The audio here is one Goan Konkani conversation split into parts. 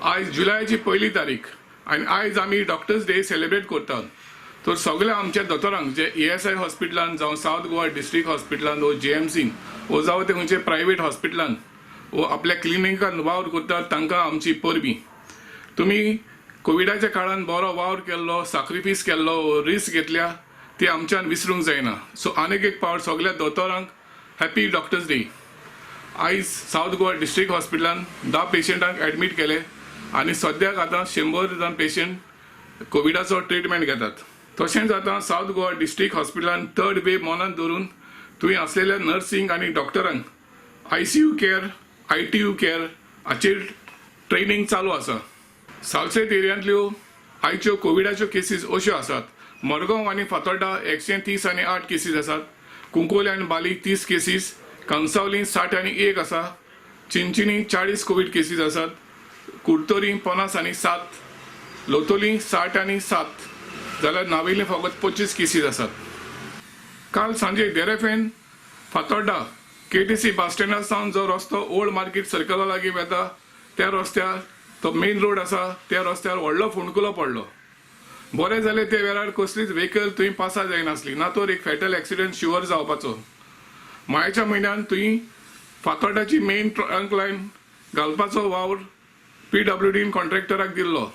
आयज जुलयाची पयली तारीख आनी आयज आमी डॉक्टर्स डे सेलिब्रेट करतात. तर सगळ्या आमच्या दोतोरांक जे ईएसआय हॉस्पिटलान जावं सावथ गोवा डिस्ट्रिक्ट हॉस्पिटलान वो जीएमसीन वो जावं ते खंयचे प्रायवेट हॉस्पिटलान वो आपल्या क्लिनिकान वावर करतात, तांकां आमची परबी. तुमी कोविडाच्या काळान बरो वावर केल्लो, साक्रिफीस केल्लो, रिस्क घेतल्या, ती आमच्यान विसरूंक जायना. सो आनीक एक पावट सगळ्या दोतोरांक हॅपी डॉक्टर्स डे. आयज सावथ गोवा डिस्ट्रिक्ट हॉस्पिटलान 10 पेशंटांक एडमीट केले आनी सद्याक आतां 100 जाण पेशंट कोविडाचो ट्रिटमेंट घेतात. तशेंच आतां सावथ गोवा डिस्ट्रिक्ट हॉस्पिटलान थर्ड वेव मनात धरून थंय आसलेल्या नर्सींक आनी डॉक्टरांक आयसीयू केअर, आयटीयू केअर हाचेर ट्रेनींग चालू आसा. सालसेत एरियांतल्यो आयच्यो कोविडाच्यो केसीस अश्यो आसात. मडगांव आनी फातोर्डा 130 आनी 8 केसीस आसात. कुंकोली आनी बाली 30 केसीस, कंसावली 60 आनी 1 आसा, चिंचिनी 40 कोवीड केसीस आसात, कुडतरी 50 आनी 7, लोतोली 60 आनी 7, जाल्यार नावेली फकत 25 केसीस आसात. काल सांजे देरेफेन फातोर्डा केटीसी बस स्टँडा सावन जो रस्तो ओल्ड मार्केट सर्कला लागीं वता, त्या रस्त्यार, तो मेन रोड आसा, त्या रस्त्यार व्हडलो फोंडकुलो पडलो. बरें जालें, ते वेळार कसलीच व्हेकल थंय पासार जायनासली, ना तर एक फेटल एक्सिडंट शुअर जावपाचो. मायाच्या म्हयन्यान थंय फातोर्डाची मेन ट्रंक लायन घालपाचो वावर पीडब्ल्यूडीन कॉन्ट्रॅक्टराक दिल्लो.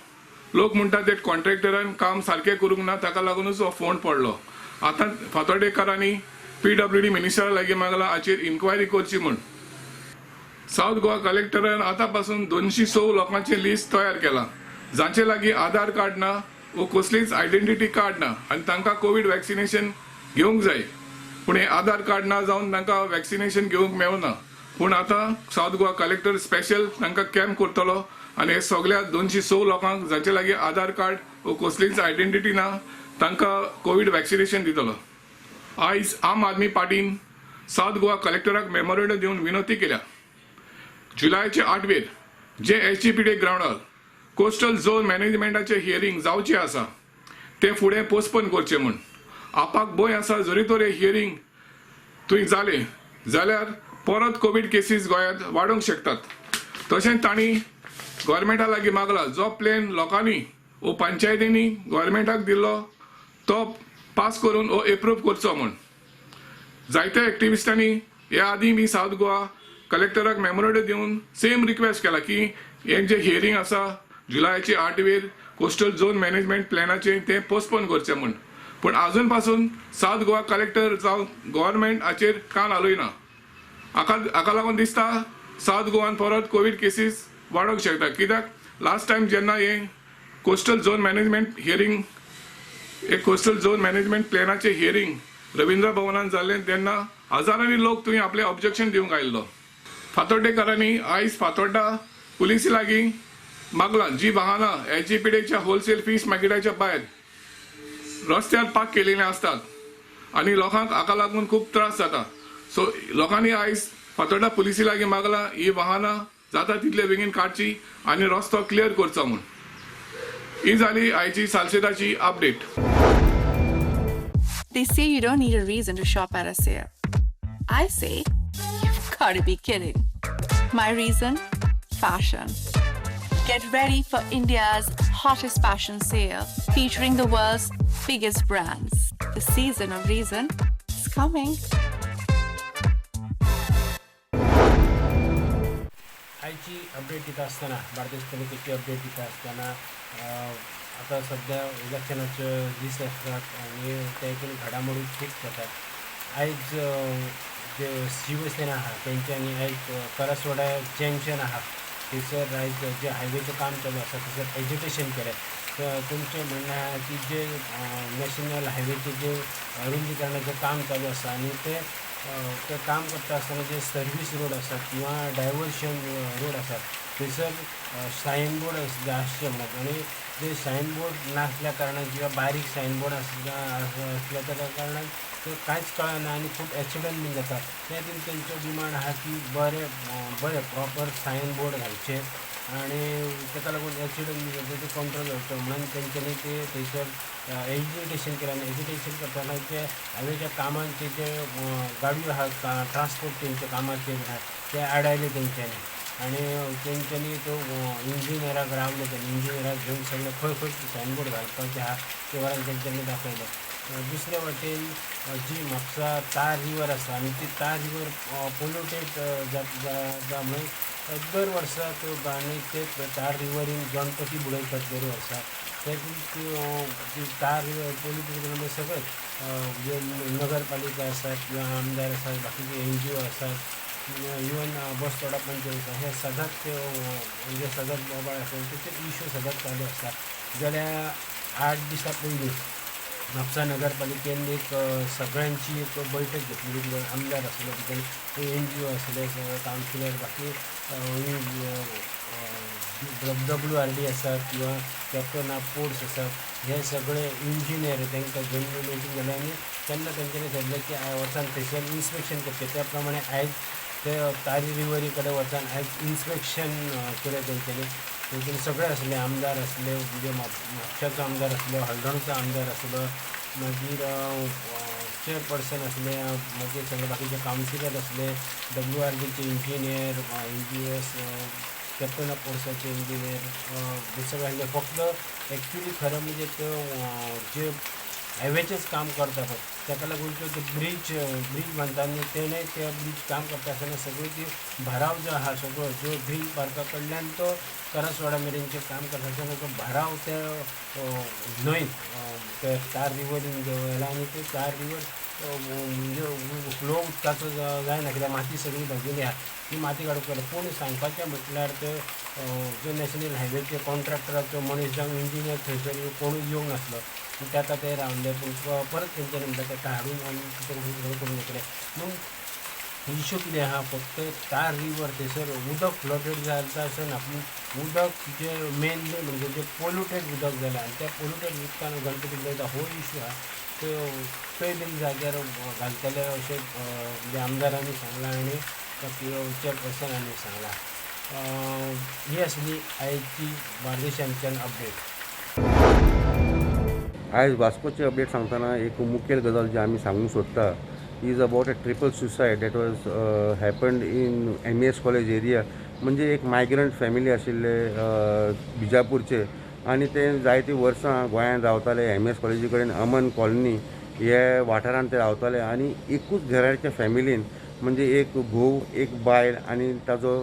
लोक म्हणटात ते कॉन्ट्रॅक्टरान काम सारकें करूंक ना, ताका लागूनच हो फोंड पडलो. आतां फातोर्डेकारांनी पीडब्ल्यूडी मिनिस्टरा लागीं मागला हाचेर इन्क्वायरी करची म्हूण. सावथ गोवा कलेक्टरान आतां पासून 206 लोकांचें लिस्ट तयार केलां, जांचे लागीं आधार कार्ड ना वो कसलीच आयडेंटिटी कार्ड ना आनी तांकां कोवीड वॅक्सिनेशन घेवंक जाय, पूण हें आधार कार्ड ना जावन तांकां वॅक्सिनेशन घेवंक मेळना. पूण आतां सावथ गोवा कलेक्टर स्पेशल तांकां कॅम्प करतलो आनी हे सगळ्या 206 लोकांक, जांचे लागीं आधार कार्ड वो कसलीच आयडेंटिटी ना, तांकां कोवीड वॅक्सिनेशन दितलो. आयज आम आदमी पार्टीन सावथ गोवा कलेक्टराक मेमोरेंडम दिवन विनवती केल्या, जुलयाचे 8वेर जे एसजीपीडी ग्रावंडार कोस्टल झोन मॅनेजमेंटाचे हियरींग जावचें आसा, तें फुडें पोस्टपोन करचें म्हूण. आपाक भंय आसा, जरी तर हें हियरींग थंय जालें जाल्यार परत कोवीड केसीस गोंयांत वाडोवंक शकतात. तशेंच तांणी गोवोरमेंटा लागीं मागला, जो प्लॅन लोकांनी वो पंचायतींनी गोवोरमेंटाक दिल्लो, तो पास करून वो एप्रूव करचो म्हूण. जायत्या एक्टिविस्टांनी हे आदीं बी सावथ गोवा कलेक्टराक मेमोरेंडम दिवन सेम रिक्वेस्ट केला की हें जें हियरींग आसा जुलयाचे 8वेर कोस्टल झोन मॅनेजमेंट प्लॅनाचें, तें पोस्टपोन करचें म्हूण. पूण आजून पासून सावथ गोवा कलेक्टर जावं गव्हर्मेंट हाचेर कान हालयना. हाका लागून दिसता, सावथ गोवान परत कोवीड केसीस वाडोवंक शकता, कित्याक लास्ट टायम जेन्ना हें कोस्टल झोन मॅनेजमेंट हियरींग, एक कोस्टल झोन मॅनेजमेंट प्लॅनाचें हियरींग रवींद्र भवनान जाल्लें, तेन्ना हजारांनी लोक थंय आपलें ऑब्जेक्शन दिवंक आयिल्लो. फातोड्डेकारांनी आयज फातोड्डा पुलिसी लागीं मागलां, जी वाहनां एसजीपीडीच्या होलसेल फीश मार्केटाच्या भायर रस्त्यार पार्क केलेलीं आसतात आनी लोकांक हाका लागून खूब त्रास जाता, सो लोकांनी आयज फातोड्डा पुलिसी लागीं मागलां, ही वाहनां जाता तितले बेगीन काडची आनी रस्तो क्लियर करचो म्हूण. ही जाली आयची सालसेदाची update. They say you don't need a reason to shop at a sale. I say, you've got to be kidding. My reason? Fashion. Get ready for India's hottest fashion sale featuring the world's biggest brands. The season of reason is coming. आयची अपडेट दिता आसतना, बार्देस तालुक्याची अपडेट दिता आसतना, आतां सद्या इलेक्शनाचे दीस आसात आनी ते घडामोडी खूब जातात. आयज जे शिवसेना आहा तेंच्यांनी आयज करासवाडा जंक्शन आहा थंयसर आयज जें हायवेचें काम चालू आसा थंयसर एजिटेशन केलें. तर तुमचें म्हणणें आहा की जे नॅशनल हायवेचें जे रुंदीकरणाचें काम चालू आसा आनी तें तें काम करता आसतना जे सर्वीस रोड आसात किंवा डायवर्शन रोड आसात, थंयसर सायन बोर्ड आसचे म्हणत आनी जे सायन बोर्ड नासल्या कारणान किंवा बारीक सायन बोर्ड आसल्या त्या कारणान ते कांयच कळना आनी खूब एक्सिडंट बीन जाता. त्या खातीर तेंचो डिमांड आहा की बरें बरें प्रॉपर सायन बोर्ड घालचे आनी ताका लागून एक्सिडंट बी जाता ते कंट्रोल जावचो म्हणून तेंच्यांनी ते थंयसर एजिटेशन केलें. आनी एजिटेशन करतना जे हायवेच्या कामांचे जे गाडयो आहा, ट्रान्सपोर्ट तेंच्या कामाचेर आहा, ते आडायले तेंच्यांनी. आनी तेंच्यांनी तो इंजिनियराक रावले, तेणी इंजिनियराक घेवन सगळे खंय खंय सायनबोर्ड घालपाचे आहा ते वरान तेंच्यांनी दाखयलें. दुसरे वाटेन जी म्हापसा तार रिवर आसा आनी ती तार रिवर पोल्युटेड जाता म्हणून दर वर्सा त्यो आनी ते तार रिवरीन गणपती बुडयतात दर वर्सा. ते तार रिवर पोल्युटेड म्हणजे सगळेच जे नगरपालिका आसात किंवा आमदार आसात, बाकीचे एनजीओ आसात, इवन बस तोडा पंचायत आसा, हे सदांच ते म्हणजे सदांच बोबाळ आसा, तेचेर इशू सदांच चालू आसता. जाल्यार 8 दिसां पयलीं म्हापसा नगरपालिकेन एक सगळ्यांची एक बैठक घेतली. आमदार आसलो, तितून एनजीओ आसले, कावन्सिलर, बाकी WRD आसात किंवा कॅप्टन ऑफ पोर्ट्स आसात, हे सगळे इंजिनियर तांकां घेवन मिटींग जालें आनी तेन्ना तेंच्यांनी सांगलें की वचून थंयसर इन्स्पेक्शन करचें. त्या प्रमाणे आयज ते तारी रिवरी कडेन वचून आयज इन्स्पेक्शन केलें तेंच्यांनी. तेतून सगळे आसले, आमदार आसले, म्हणजे म्हापशाचो आमदार आसलो, हळदोणचो आमदार आसलो, मागीर चेअरपर्सन आसले, मागीर सगळे बाकीचे कावन्सिलर आसले, WRDचे इंजिनियर, NGOs, captain of पोर्ट्साचे engineer, हे सगळे आसले. फक्त एक्चुली खरें म्हणजे त्यो जे हायवेचेंच काम करता पळय ताका लागून त्यो ब्रीज बांदता आनी तेणें ते ब्रीज काम करता आसतना सगळी ती भराव जो आहा सगळो जो ग्रीन पार्का कडल्यान तो करासवाडा मेरेनचें काम करता आसतना तो भराव त्या न्हंयत त्या तार रिवरीन गेला आनी ते तार रिवर म्हणजे फ्लो उदकाचो जायना कित्याक माती सगळी भरिल्ली आहा, ती माती काडूंक पडटा. पूण सांगपाचें म्हटल्यार ते जो नॅशनल हायवेचे कॉन्ट्रॅक्टराचो मनीस जावं इंजिनियर थंयसर कोणूय येवंक नासलो, ताका ते रावले. पूण परत तेंच्यांनी म्हणटा ताका हाडून आनी सगळें करून घेतलें. पूण इशू कितें आहा, फक्त तार रिवर थंयसर उदक फ्लडेड जाता अशें ना, पूण उदक जें मेनली म्हणजे जें पोल्युटेड उदक जालां आनी त्या पोल्युटेड उदकान गणपती बुडयता हो इशू आहा. थंय बीन जाग्यार घालतले अशें म्हणजे आमदारांनी सांगलां आनी चेअरपर्सनांनी सांगलां. ही आसली आयची बार्देशांतल्यान अपडेट. आयज वास्कोची अपडेट सांगतना एक मुखेल गजाल जी आमी सांगूंक सोदता is about a triple suicide that was happened in MES college area. म्हणजे एक मायग्रंट फॅमिली आशिल्ले बिजापूरचे आनी ते जायतीं वर्सां गोंयांत रावताले. MES कॉलेजी कडेन अमन कॉलनी हे वाठारांत ते रावताले आनी एकूच घराच्या फॅमिलीन म्हणजे एक घोव, एक बायल आनी ताजो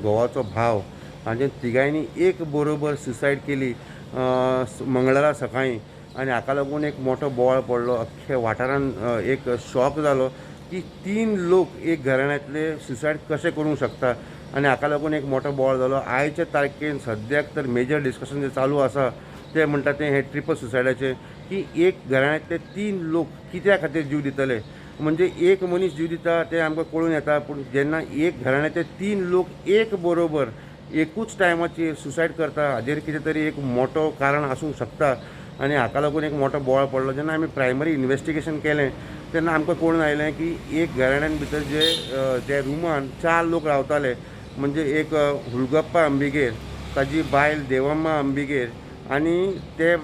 घोवाचो भाव हांचे तिगांयनी एक बरोबर सुसायड केली मंगळारा सकाळीं. आनी हाका लागून एक मोठो बोवाळ पडलो, अख्ख्या वाठारान एक शॉक जालो की 3 लोक एक घराण्यांतले सुसायड कशें करूंक शकता आनी हाका लागून एक मोठो बोवाळ जालो. आयच्या तारखेन सद्याक तर मेजर डिस्कशन जें चालू आसा तें म्हणटा तें हें ट्रिपल सुसायडाचें, की एक घराण्यांतले 3 लोक कित्या खातीर जीव दितले. म्हणजे एक मनीस जीव दिता तें आमकां कळून येता, पूण जेन्ना एक घराण्यांतले 3 लोक एक बरोबर एकूच टायमाचेर सुसायड करता हाजेर कितें तरी एक मोठो कारण आसूंक शकता आनी हाका लागून एक मोठो बोवाळ पडलो. जेन्ना आमी प्रायमरी इन्वेस्टिगेशन केलें तेन्ना आमकां कळून आयलें की एक घराण्यान भितर जे जे रुमान 4 लोक रावताले, म्हणजे एक हुलगप्पा अंबिगेर, ताजी बायल देवम्मा अंबिगेर आनी ते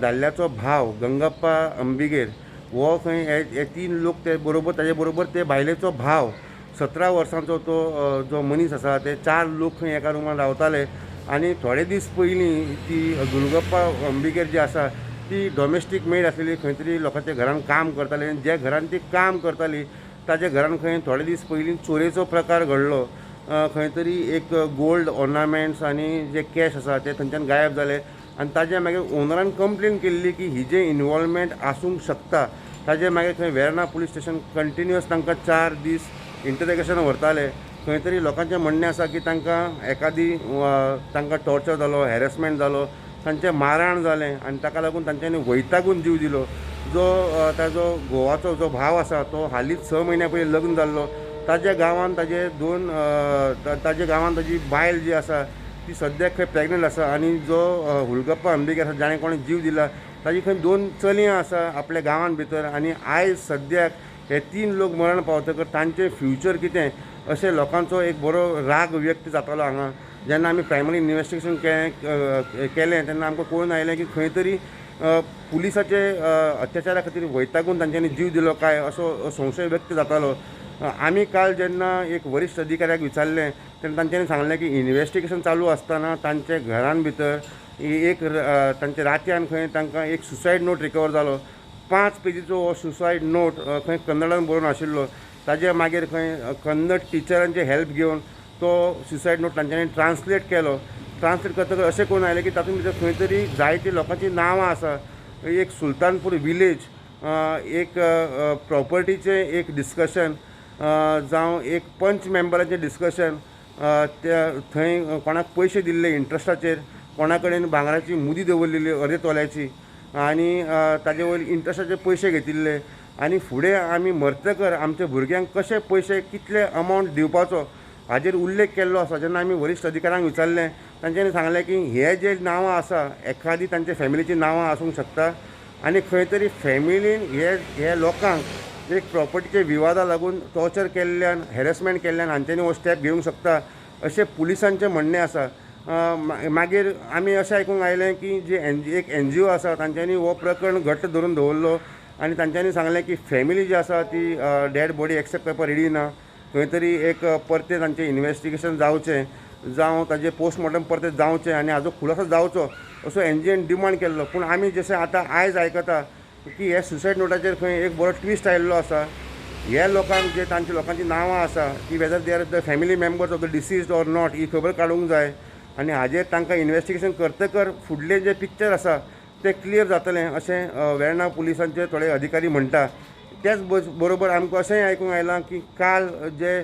दादल्याचो भाव गंगप्पा अंबिगेर, हो खंय हे 3 लोक ते बरोबर ताजे बरोबर ते बायलेचो भाव 17 वर्सांचो तो जो मनीस आसा, ते 4 लोक खंय एका रुमान रावताले. आनी थोडे दीस पयलीं ती गुलगप्पा अंबिगेर जी आसा ती डॉमेस्टीक मेड आसलेली, खंय तरी लोकांच्या घरान काम करताली आनी ज्या घरान ती काम करताली ताच्या घरान खंय थोडे दीस पयलीं चोरयेचो प्रकार घडलो. खंय तरी एक गोल्ड ऑर्नामेंट्स आनी जे कॅश आसा ते थंयच्यान गायब जाले आनी ताजे मागीर ओनरान कंप्लेन केल्ली की हिजें इनवॉल्वमेंट आसूंक शकता. ताजे मागीर खंय वेर्णा पुलीस स्टेशन कंटिन्युअस तांकां 4 दीस इंटरोगेशन व्हरताले. खंय तरी लोकांचें म्हणणें आसा की तांकां एकादी तांकां टॉर्चर जालो, हॅरेसमेंट जालो, तांचें माराण जालें आनी ताका लागून तांच्यांनी वैतागून जीव दिलो. जो ताजो घोवाचो जो भाव आसा तो हालींच 6 म्हयन्या पयलीं लग्न जाल्लो, ताज्या गांवांत ताजे ताज्या गांवांत ताजी बायल जी आसा ती सद्याक खंय प्रेग्नंट आसा आनी जो हुलगप्पा अंबिगेर आसा जाणें कोणें जीव दिला ताजी खंय 2 चलयां आसा आपल्या गांवांत भितर. आनी आयज सद्याक हे 3 लोक मरण पावतकर तांचें फ्युचर कितें अशें लोकांचो एक बरो राग व्यक्त जातालो हांगा. जेन्ना आमी प्रायमरी इन्वेस्टिगेशन केलें तेन्ना आमकां कळून आयलें की खंय तरी पुलिसाचे अत्याचारा खातीर वैतागून तांच्यांनी जीव दिलो काय असो संशय व्यक्त जातालो. आमी काल जेन्ना एक वरिश्ठ अधिकाऱ्याक विचारलें तेन्ना तांच्यांनी सांगलें की इन्वेस्टिगेशन चालू आसतना तांच्या घरान भितर एक तांच्या रातयान खंय तांकां एक सुसायड नोट रिकवर जालो. 5 पेजीचो हो सुसायड नोट खंय कन्नडान बरोवन आशिल्लो. ताजे मागीर खंय कन्नड टिचरांचे हेल्प घेवन तो सुसायड नोट तांच्यांनी ट्रान्सलेट केलो. ट्रान्सलेट करतकच अशें करून आयलें की तातूंत भितर खंय तरी जायती लोकांची नांवां आसा. एक सुलतानपूर विलेज, एक प्रॉपर्टीचें एक डिस्कशन, जावं एक पंच मेंबराचें डिस्कशन, त्या थंय कोणाक पयशे दिल्ले इंट्रस्टाचेर, कोणा कडेन भांगराची मुदी दवरलेली अर्दे तोल्याची आनी ताजे वयर इंट्रस्टाचे पयशे घेतिल्ले आनी फुडें आमी मरतकर आमच्या भुरग्यांक कशे पयशे कितले अमावंट दिवपाचो हाजेर उल्लेख केल्लो आसा. जेन्ना आमी वरिश्ठ अधिकाऱ्यांक विचारलें तांच्यांनी सांगलें की हे जे नांवां आसा एखादी तांच्या फॅमिलीची नांवां आसूंक शकता आनी खंय तरी फॅमिलीन हे लोकांक एक प्रॉपर्टीचे विवादा लागून टॉर्चर केल्ल्यान, हॅरेसमेंट केल्ल्यान हांच्यांनी हो स्टेप घेवंक शकता अशें पुलिसांचें म्हणणें आसा. मागीर आमी अशें आयकूंक आयलें की जे एक NGO आसा तांच्यांनी हो प्रकरण घट्ट धरून दवरलो आनी तांच्यांनी सांगलें की फॅमिली जी आसा ती डेड बॉडी एक्सेप्ट करपाक रेडी ना, खंय तरी एक परतें तांचें इन्वेस्टिगेशन जावचें, जावं ताजें पोस्टमॉर्टम परतें जावचें आनी हाजो खुलासो जावचो असो NGOन डिमांड केल्लो. पूण आमी जशें आतां आयज आयकता की हे सुसायड नोटाचेर खंय एक बरो ट्विस्ट आयिल्लो आसा. ह्या लोकांक जे तांच्या लोकांची नांवां आसा ती whether they are the family members of the deceased or not ही खबर काडूंक जाय आनी हाजेर तांकां इन्वेस्टिगेशन करतकर फुडलें जें पिक्चर आसा तें क्लियर जातलें अशें वेर्णा पुलिसांचे थोडे अधिकारी म्हणटा. त्याच बरोबर आमकां अशेंय आयकूंक आयलां की काल जे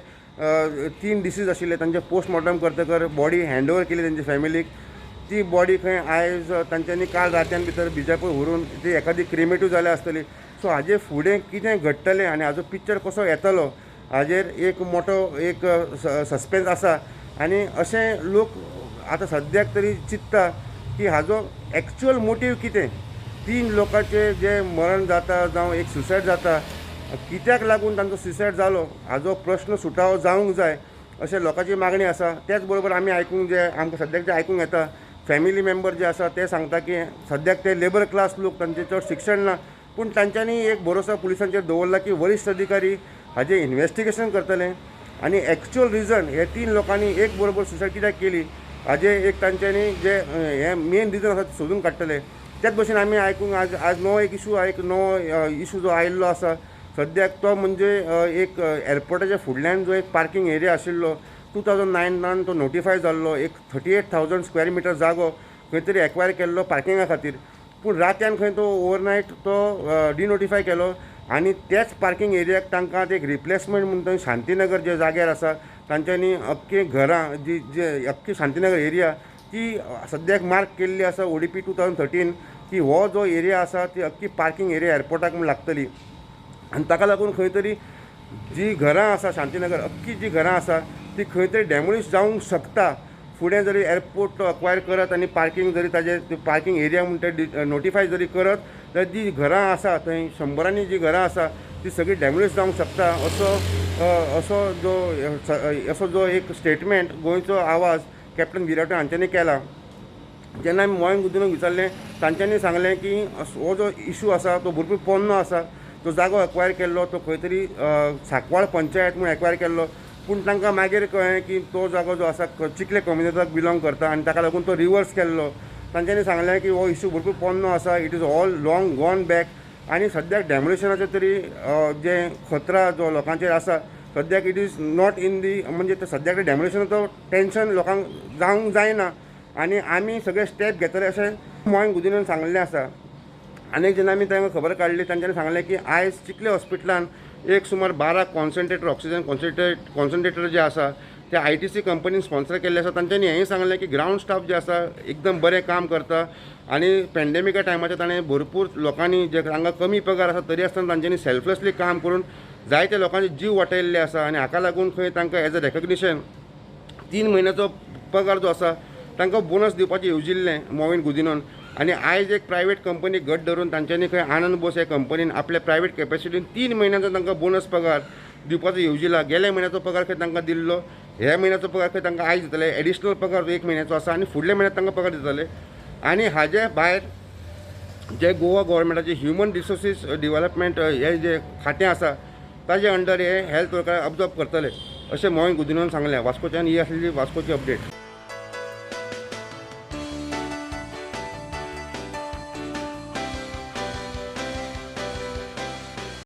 3 डिसीज आशिल्ले तांचे पोस्टमॉर्टम करतकर बॉडी हँड ओवर केली तांच्या फॅमिलीक. ती बॉडी खंय आयज तांच्यांनी काल रातयान भितर बिजापूर व्हरून ती एखादी क्रिमेटू जाल्या आसतली. सो हाजे फुडें कितें घडटलें आनी हाजो पिक्चर कसो येतलो हाजेर एक मोटो एक सस्पेन्स आसा आनी अशें लोक आतां सद्याक तरी चिंत्ता की हाजो एक्चुअल मोटीव कितें. 3 लोकांचें जें मरण जाता जावं एक सुसायड जाता, कित्याक लागून तांचो सुसायड जालो हाजो प्रश्न सुटावो जावंक जाय अशें लोकांची मागणी आसा. त्याच बरोबर आमी आयकूंक जे आमकां सद्याक जें आयकूंक येता फॅमिली मेंबर जे आसा ते सांगता की सद्याक ते लेबर क्लास लोक, तांचें चड शिक्षण ना, पूण तांच्यांनी एक भरोसो पुलिसांचेर दवरला की वरिश्ठ अधिकारी हाजें इन्वेस्टिगेशन करतले आनी एक्चुअल रिजन हे 3 लोकांनी एक बरोबर सुसायड कित्याक केली हाजें एक तांच्यांनी जे हें मेन रिजन आसा तें सोदून काडटले. त्याच भशेन आमी आयकूंक आज नवो एक इशू, एक नवो इशू जो आयिल्लो आसा सद्याक तो म्हणजे एक एअरपोर्टाच्या फुडल्यान जो एक पार्किंग एरिया आशिल्लो 2009 तो नोटिफाय जाल्लो, एक 38,000 स्क्वेअर मिटर जागो खंय तरी एक्वायर केल्लो पार्किंगा खातीर, पूण रातयान खंय तो ओवरनायट तो डिनोटिफाय केलो आनी त्याच पार्किंग एरियाक तांकां एक रिप्लेसमेंट म्हूण थंय शांतीनगर जे जाग्यार आसा तांच्यांनी अख्खी घरां जी जे अख्खी शांतीनगर एरिया ती सद्याक मार्क केल्ली आसा ODP 2013 की हो जो एरिया आसा ती अख्खी पार्किंग एरिया एअरपोर्टाक म्हूण लागतली आनी ताका लागून खंय तरी जी घरां आसा शांतीनगर अख्खी जी घरां आसा ती खंय तरी डॅमोलिश जावंक शकता. फुडें जरी एअरपोर्ट अक्वायर करत आनी पार्किंग जरी ताजे पार्किंग एरिया म्हूण ते नोटिफाय जरी करत जाल्यार जी घरां आसा थंय शंबरांनी जी घरां आसा ती सगळी डॅमोलिश जावंक शकता असो असो जो एक स्टेटमेंट गोंयचो आवाज कॅप्टन विराटो हांच्यांनी केला. जेन्ना आमी मॉविन गुदिन्होक विचारलें तांच्यांनी सांगलें की हो जो इशू आसा तो भरपूर पोन्नो आसा, तो जागो एक्वायर केल्लो तो खंय तरी सांकवाळ पंचायत म्हूण एक्वायर केल्लो, पूण तांकां मागीर कळ्ळें की तो जागो जो आसा चिखले कम्युनिटीक बिलोंग करता आनी ताका लागून तो रिवर्स केल्लो. तांच्यांनी सांगलें की हो इशू भरपूर पोन्नो आसा, it is all long gone back आनी सद्याक डॅमोलिशनाचें तरी जें खतरा जो लोकांचेर आसा सद्याक it is not in the म्हणजे सद्याक डॅमोलिशनाचो टेंशन लोकांक जावंक जायना आनी आमी सगळे स्टेप घेतले अशें मॉविन गुदिन्होन सांगलें आसा. आनी जेन्ना आमी तांकां खबर काडली तांच्यांनी सांगलें की आयज चिखले हॉस्पिटलान एक सुमार 12 कॉन्सन्ट्रेटर ऑक्सिजन कॉन्सन्ट्रेटर जे आसा ते ITC कंपनीन स्पॉन्सर केल्ले आसा. तांच्यांनी हेंय सांगलें की ग्रावंड स्टाफ जे आसा एकदम बरें काम करता आनी पेंडेमिका टायमाचेर ताणें भरपूर लोकांनी जे तांकां कमी पगार आसा तरी आसतना तांच्यांनी सेल्फलेसली काम करून जायते लोकांचे जीव वाटयल्ले आसा आनी हाका लागून खंय तांकां एज अ रेकग्निशन 3 म्हयन्याचो पगार जो आसा तांकां बोनस दिवपाचें येवजिल्लें मॉविन गुदिन्होन. आनी आयज एक प्रायवेट कंपनी घट धरून तांच्यांनी खंय आनंद बोस ह्या कंपनीन आपल्या प्रायवेट कॅपेसिटीन 3 म्हयन्याचो तांकां बोनस पगार दिवपाचो येवजिला. गेल्या म्हयन्याचो पगार खंय तांकां दिल्लो, ह्या म्हयन्याचो पगार खंय तांकां आयज दितले, एडिशनल पगार 1 म्हयन्याचो आसा आनी फुडल्या म्हयन्याक तांकां पगार दितले. आनी हाजे भायर जे गोवा गव्हर्मेंटाचे ह्युमन रिसोर्सीस डिवलपमेंट हे जे खातें आसा ताजे अंडर हे हेल्थ वर्कर अब्जॉर्ब करतले अशें मॉविन गुदिन्होन सांगलें. वास्कोच्यान ही आसलेली वास्कोची अपडेट.